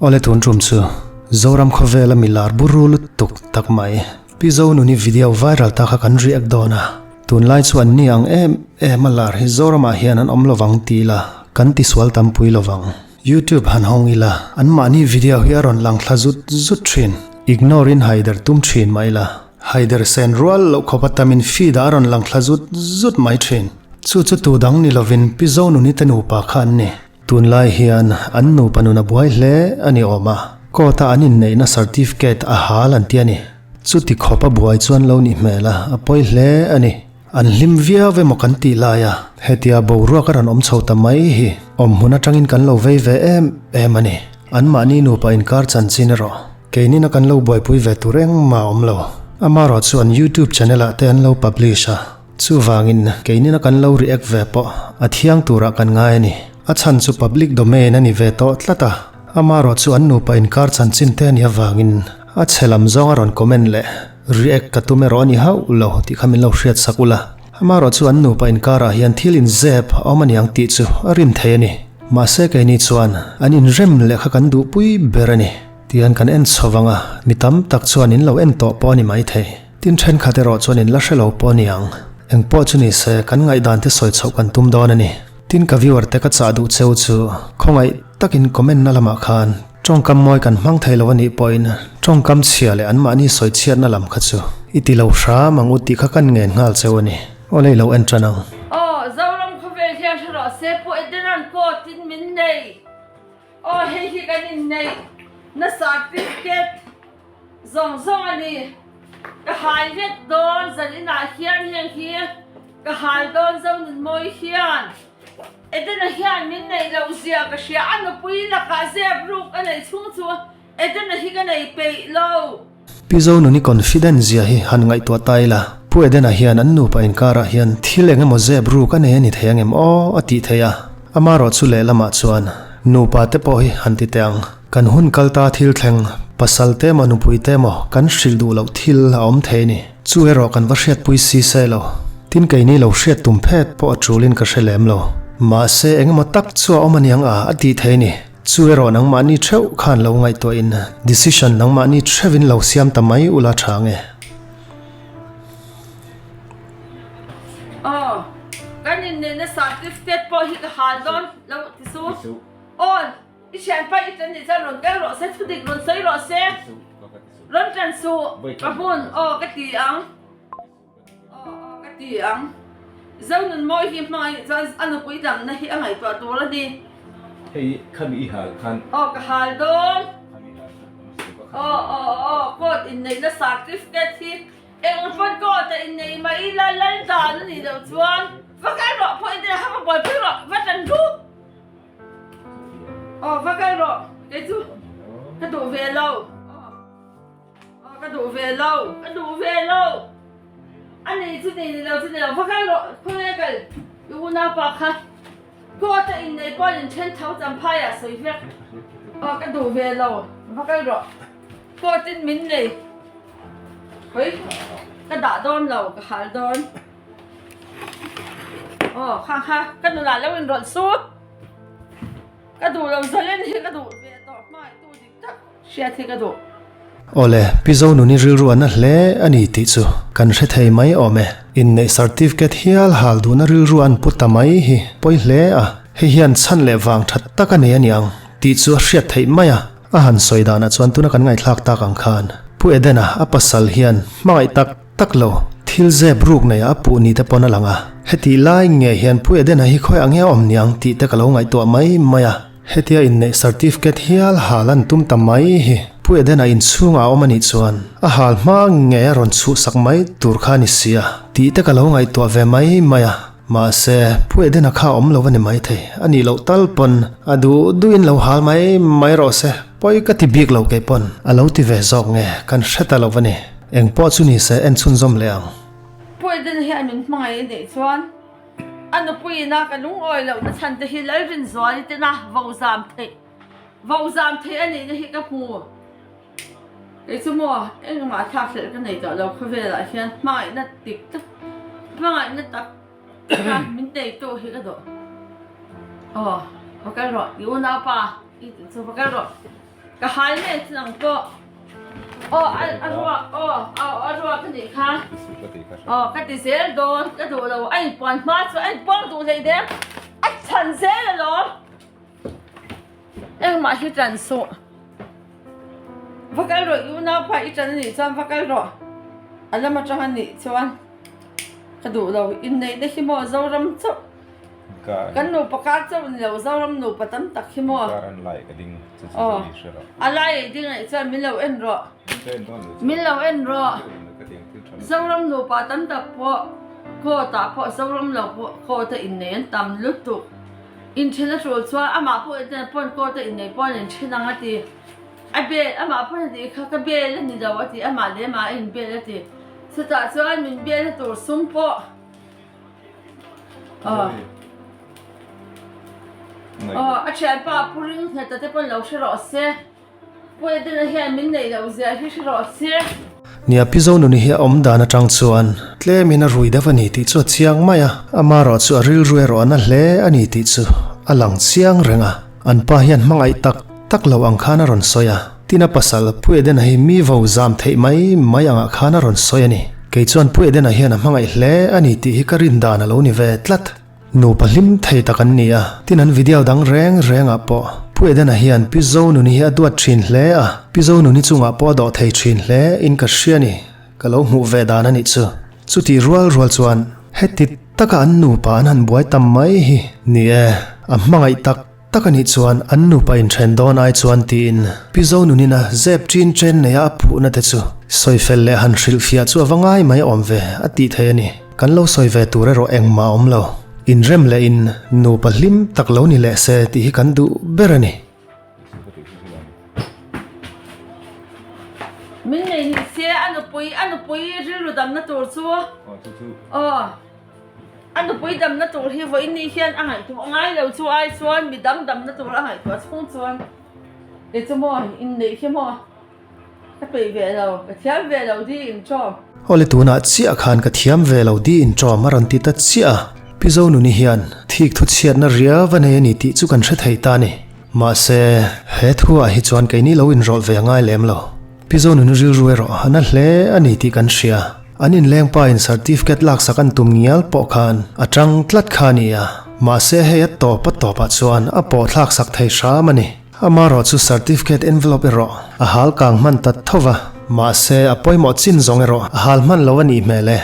Awle tun tum chu Zoram khawvela mi lar buru lutuk tak mai Pi Zonuni video viral ta kha kan react dawn a, tunlai chu an ni ang em em a lar hi Zoramah hian an awm lovang ti ila kan tisual tampui lovang. YouTube han hawng ila anmahni video hi a rawn lang thla zut zut thin. Ignore in haider tum thin mah ila haider sen rual loh khawp a tamin feed ah a rawn lang thla zut zut mai thin. Chu chu tu dang ni lovin Pi Zonuni te nupa kha an ni. Tunlai hian an nupa nun a buai hle a ni awm a, court a an inneihna certificate a hal an ti a ni. Chuti khawp a buai chuan lo nih hmel a, a pawi hle a ni. An hlim viau emaw kan tih lai a, hetia boruak a rawn awm chho ta mai hi awmhmun atangin kan lo vei ve em em a ni. Anmahni nupa inkar chanchin erawh keinina kan lo buaipui ve tur engmah a awm lo. Amaherawh chu an YouTube channel ah te an lo publish a. Chuvangin, keinina kan lo react ve pawh a thiang turah kan ngai a ni. A chhan chu public domain a ni ve tawh tlat a, amaherawh chu an nupa inkar chanchin te a nih avangin a chhe lam zawng a rawn comment leh react ka tum erawh a ni hauh lo tih kha min lo hriat sak ula. Amaherawh chu an nupa inkarah hian thil inzep a awm a ni ang tih chu a rin thei a ni. Mahse keini chuan an inrem leh kha kan duhpui ber a ni. Tihian kan en chho vang a, mi tam tak chuan in lo en tawh pawh a ni maithei. Tin thenkhat erawh chuan in la hre lo pawh a ni ang. Eng pawh chu ni se, kan ngaihdan te sawi chhoh kan tum dawn a ni. Tin ka viewer te ka chah duh cheu chu khawngaih takin comment na lamah khan tawngkam mawi kan hmang thei lo a nih pawhin tawngkam chhia leh anmahni sawi chhiatna lam kha chu i ti lo hram ang u tih kha kan ngen nghal cheu a ni. Aw lei lo en tan ang. Aw, Zoram khawvel hian hre rawh se, Pu Edenan court in min nei. Aw, hei hi kan inneih na certificate. Zawng zawng a ni. Ka hai vek dawn zan inah hian heng hi ka hai dawn Zonunmawi hian Edena hian min neih loh zia ka hria a nupui lakah zep ruk a neih chhung chu Edena hi ka nei peih lo. Pi Zonuni confident zia hi han ngaihtuah ta ila, Pu Edena hian an nupa inkarah hian thil eng emaw zep ruk a nei a ni thei angem aw a tih theih a, amarawh chu lehlamah chuan nupa te pawh hi han ti teh ang. Kan hun kal ta thil thleng, pasal te emaw nupui te emaw kan hrilh duh loh thil a awm thei a ni. Chu erawh kan va hriatpui si se lo. Tin keini lo hriat tum phet pawh a tulin ka hre lem lo. Mahse engemaw tak chu a awm aniang a, a tih thei a ni. Chu erawh nangmahni theuh khan lo ngaihtuahin decision nangmahni theuhin lo siam ta mai ula tha nge. Aw, kan inneihna certificate pawh hi ka hal dawn lo ti su. Aw. I thianpa i tan nih chuan rawn kal rawh se, thudik rawn sawi rawh se, rawn tan suh ka hmun aw ka ti ang, aw aw ka ti ang. Zonunmawi hi hmangaih nih chuan a nupui damna hi a ngaihtuah tur a ni. Hei khami i hal khan. Aw ka hal dawn. Aw aw aw court inneihna certificate hi eng pawn court a innei mai ila lal dan a nih loh chuan va kal rawh pawh i nia kha va buaipui rawh va tan ru. Aw va kal rawh kei chu ka duh ve lo aw ka duh ve lo ka duh ve lo a ni chu ni ni lo chu ni lo va kal rawh khawnge kal i unaupa kha court a innei pawh in then tho champhai ah sawi vek aw ka duh ve lo va kal rawh court in min nei hawi ka dah dawn lo ka hal dawn. Aw kha kha ka nunah lo in rawlh su ka duh lo zalen hi ka duh ve tawh hmai tu dik tak hriat hi ka duh. Awle, Pi Zonuni rilru a na hle a ni tih chu kan hre thei mai awm e. Inneih certificate hial hal duhna rilru an pu ta mai hi pawi hle a, hei hian chhan leh vang that tak a nei a niang tih chu a hriat theih mai a. A han sawi danah chuan tuna kan ngaihthlak tak ang khan Pu Edena a pasal hian hmangaih tak Tak lo, thil zep ruk nei a puh ni te pawn a lang a, hetih lai nge hian Pu Edena hi khawi ang nge a awm niang tih te ka lo ngaihtuah mai mai a, hetia inneih certificate hial hal an tum ta mai hi Pu Edena inchhungah a awm a nih chuan a hal hma nge a rawn chhuhsak mai tur kha a ni si a tih te ka lo ngaihtuah ve mai mai a, mahse Pu Edena kha a awm lo a ni maithei, a nih loh tal pawn a duh duhin lo hal mai mai rawh se, pawi ka ti bik lo kei pawn a lo ti ve zawk nge kan hre ta lo a ni. Eng pawh chu ni se en chhunzawm leh ang. Puaidin hian min hmangaih a nih chuan a nupuiin a ka lungawi lohna chhan te hi Lalrinzuali tena vo zam theih vo zam theih a nihna hi ka hmu. Kei chu maw engmah thlak hlelh ka nei tawh lo khawvelah hian hmangaihna dik tak hmangaihna tak kha min neitu hi ka duh. Aw va kal rawh i unaupa i tih chu va kal rawh. Ka hal mek chu nang pawh. Aw a ruak aw a ruak a nih kha. Aw ka ti zel dawn ka duh lo a inpuan hma chu a inpuang duh hlei deuh a chhan zel alawm. Engmah hi ṭan suh. Va kal rawh i unaupa i ṭan a nih chuan va kal rawh. A lam aṭang a nih chuan ka duh lo. Inneihna hi maw Zoram chauh kan nupa kar chauh ni lo Zoram nupa tam tak hi maw. Aw a lai ei ding anih chuan min lo en rawh. Min lo en rawh. Zoram nupa tam tak pawh court ah pawh Zoram lo pawh court a innei an tam lutuk. Inthen a tul chuan amah pawh enten pawn court a innei pawh an inthen ang a ti. A bel amah pawn a tih kha ka bel a ni lo a ti amah leh amah a inbel a ti. Chutah chuan min bel na tur sum pawh aw aw a thianpa pu ring nghet a te pawn lo hre rawh se. Pu Edena hian min neih loh zia hi hre rawh se. Nia Pi Zonuni hi a awm dan atang chuan tlemin a rui deuh a ni tih chu a chiang mai a, amarawh chu a rilru erawh a na hle a ni tih chu a lang chiang reng a. An pa hian hmangaih tak tak lo ang khan a rawn sawi a, tin a pasal Pu Edena hi mi vo zam theih mai mai angah khan a rawn sawi a ni. Kei chuan Pu Edena hian a hmangaih hle a ni tih hi ka rin dan a lo ni ve tlat. Nupa hlim thei tak an ni a, tin an video dang reng reng ah pawh Pu Edena hian Pi Zonuni hi a duat thin hle a, Pi Zonuni chungah pawh a dawh thei thin hle in ka hria ni, ka lo hmuh ve dan a nih chu. Chutih rual rual chuan heti taka an nupa an han buai tam mai hi ni e, a hmangaih tak tak a nih chuan an nupa inthen dawn ai chuan tiin Pi Zonunina zep chin chen neia a phuhna te chu sawifel leh han hrilhfiah chu a va ngai mai awm ve a tih thei a ni. Kan lo sawi ve tur erawh engmah a awm lo. Inrem leh in nupa hlim tak lo ni leh se tih hi kan duh ber a ni. Min nei ni se a nupui a nupui rilru damna tur chu aw. A nupui damna tur hi vawiin ni hian a ngaihtuah ngai lo chu ai chuan mi dang damna tur a ngaihtuah chhung chuan kei chu maw inneih hi maw ka peih ve lo, ka thiam ve lo di intawm. Awle tunah chiah khan ka thiam ve lo di intawm a rawn ti ta chiah a, Pi Zonuni hian thik thu chhiatna riau a nei a ni tih chu kan hre thei ta a ni. Mahse, he thuah hi chuan keini lo inrawlh ve a ngai lem lo. Pi Zonuni rilru erawh a na hle a ni tih kan hria. An inlengpa in certificate laksak an tum ngial pawh khan a tang tlat kha a ni a, mahse hei a tawp a tawpah chuan a pawh thlaksak thei hram a ni. Amarawh chu certificate envelope erawh a hal kang hman ta tho va, mahse a pawimawh chin zawng erawh a hal hman lo a nih hmel e.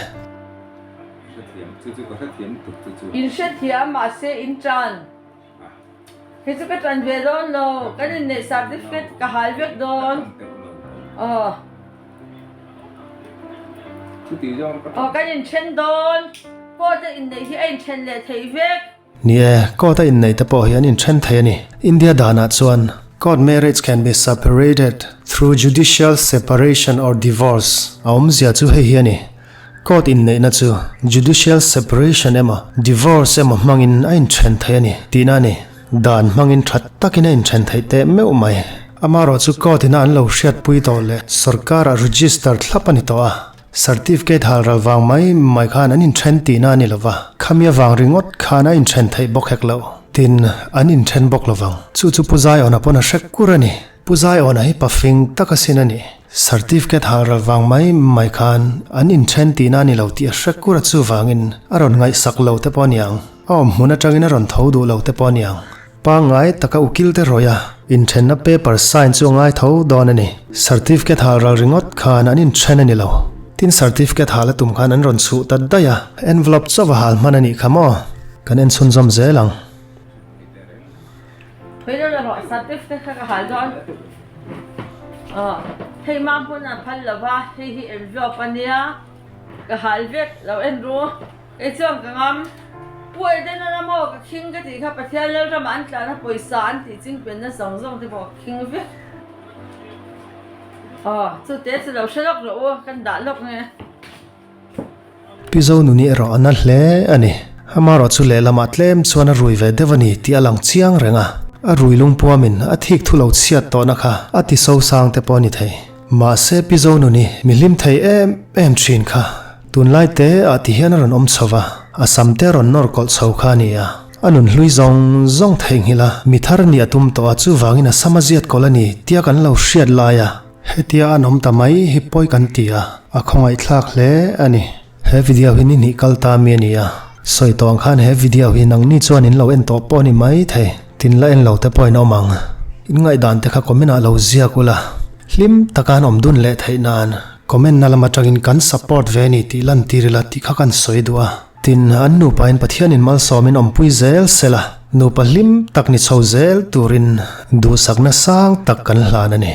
In hrethiam mahse in tan. Hei chu ka tan ve dawn lo, kan inneih certificate ka hal vek dawn. Aw. Aw kan inthen dawn, court a inneih hi a inthen leh theih vek. Ni e, court a inneih te pawh hi an inthen thei a ni. India danah chuan court marriage can be separated through judicial separation or divorce a awmzia chu hei hi a ni. Court inneihna chu judicial separation emaw divorce emaw hmangin a inthen thei a ni tihna a ni. Dan hmangin tha takin a inthen theih teh meuh mai. Amarawh chu court ina an lo hriatpui tawh leh sorkarah register thlap a ni tawh a, certificate hal ral vang mai mai khan an inthen tihna a ni lova, khami avang ringawt khan a inthen theih bawk hek loh. Tin, an inthen bawk lovang. Chu chu Pu Zaiawna pawn a hre kur a ni. Pu Zaiawna hi pafing tak asin a ni. Certificate hal ral vang mai mai khan an inthen tihna a ni lo tih a hre kur a chuvangin a rawn ngaihsak lo te pawh a niang. A awm hmun atangin a rawn tho duh lo te pawh a niang. Pangngai taka ukil te rawih a, inthenna paper sign chu a ngai tho dawn a ni. Certificate hal ral ringawt khan an inthen a ni lo. Tin certificate hal a tum khan an rawn chhuh ta daih a, envelope chauh a hal hman a nih kha maw? Kan en chhunzawm zel ang. Hei lo la rawh certificate kha ka hal dawn aw hei ma hmun a phal lo va hei hi envelope a nia ka hal vek lo en ru kei chuan ka ngam Pu Edena ram aw ka khing ka tih kha Pathian Lalrama an tlan a pawisa an tih ching penna zawng zawng te pawh ka khing vek aw chu te chu lo hre lawk rawh u kan dah lawk nge. Pi Zonuni erawh a na hle a ni. Amarawh chu lehlamah tlem chuan a rui ve deuh a ni tih a lang chiang reng a. A rui lungpuamin a thik thu lo chhiat tawhna kha a ti so sang te pawh a ni thei. Mahse Pi Zonuni mi hlim thei em em thin kha tunlai te ah ti hian a rawn awm chho va, a sam te a rawn nawr kawlh chho kha a ni a. A nun hlui zawng zawng theihnghilh a, mi thar nih a tum tawh a, chuvangin a sam a ziat kawlh a ni tia kan lo hriat lai a, hetia an awm ta mai hi pawi kan ti a, a khawngaihthlak hle a ni. He video hi ni hnih kal ta mi a ni a, sawi tawh ang khan he video hi nangni chuan in lo en tawh pawh a ni mai thei, tin la en lo te pawhin a awm ang. In ngaihdan te kha comment ah lo ziak ula, hlim taka an awm dun leh theih nan comment na lam atangin kan support ve a ni tih lantir ila tih kha kan sawi duh a. Tin, an nupain Pathianin malsawmin awmpui zel sela, nupa hlim tak ni chho zel turin duhsakna sang tak kan hlan a ni.